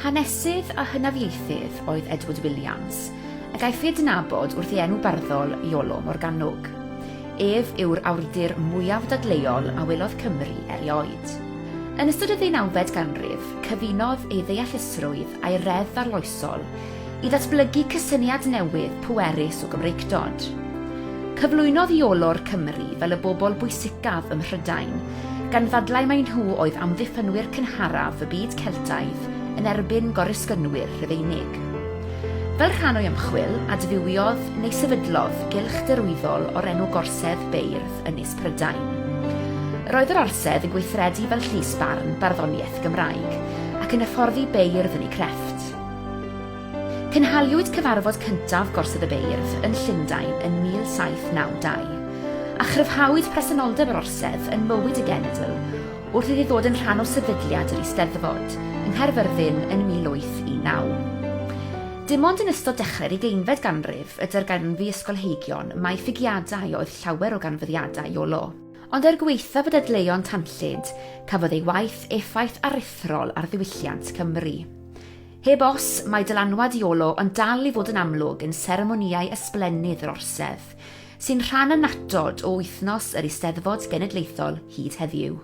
Hanesydd a hynafiaethydd oedd Edward Williams, a gaiff ei adnabod wrth ei enw barddol Iolo Morganwg. Ef yw'r awdur mwyaf dadleuol a welodd Cymru erioed. Yn ystod y ddeunawfed ganrif, cyfunodd ei ddeallusrwydd a'i reddf arloesol i ddatblygu cysyniad newydd pwerus o Gymreictod. Cyflwynodd Iolo'r Cymry fel y bobl bwysicaf ym Mhrydain, gan ddadlau mai nhw oedd amddiffynwyr cynharaf y byd Celtaidd yn erbyn goresgynwyr Rhufeinig. Fel rhan o'i ymchwil, adfywiodd neu sefydlodd gylch derwyddol o'r enw Gorsedd Beirdd Ynys Prydain. Roedd yr Orsedd yn gweithredu fel llys barn barddoniaeth Gymraeg ac yn hyfforddi beirdd yn eu crefft. Cynhaliwyd cyfarfod cyntaf Gorsedd y Beirdd yn Llundain yn 1792, a chryfhawyd presenoldeb yr Orsedd yn mywyd y genedl wrth iddi ddod yn rhan o sefydliad yr Eisteddfod yng Nghaerfyrddin yn 1819. Dim ond yn ystod dechrau'r ugeinfed ganrif y darganfu ysgolheigion mai ffugiadau oedd llawer o ganfyddiadau Iolo. Ond er gwaethaf y dadleuon tanllyd, cafodd ei waith effaith aruthrol ar ddiwylliant Cymru. Heb os, mae dylanwad Iolo yn dal i fod yn amlwg yn seremonïau ysblennydd yr Orsedd, sy'n rhan annatod o wythnos yr Eisteddfod Genedlaethol hyd heddiw.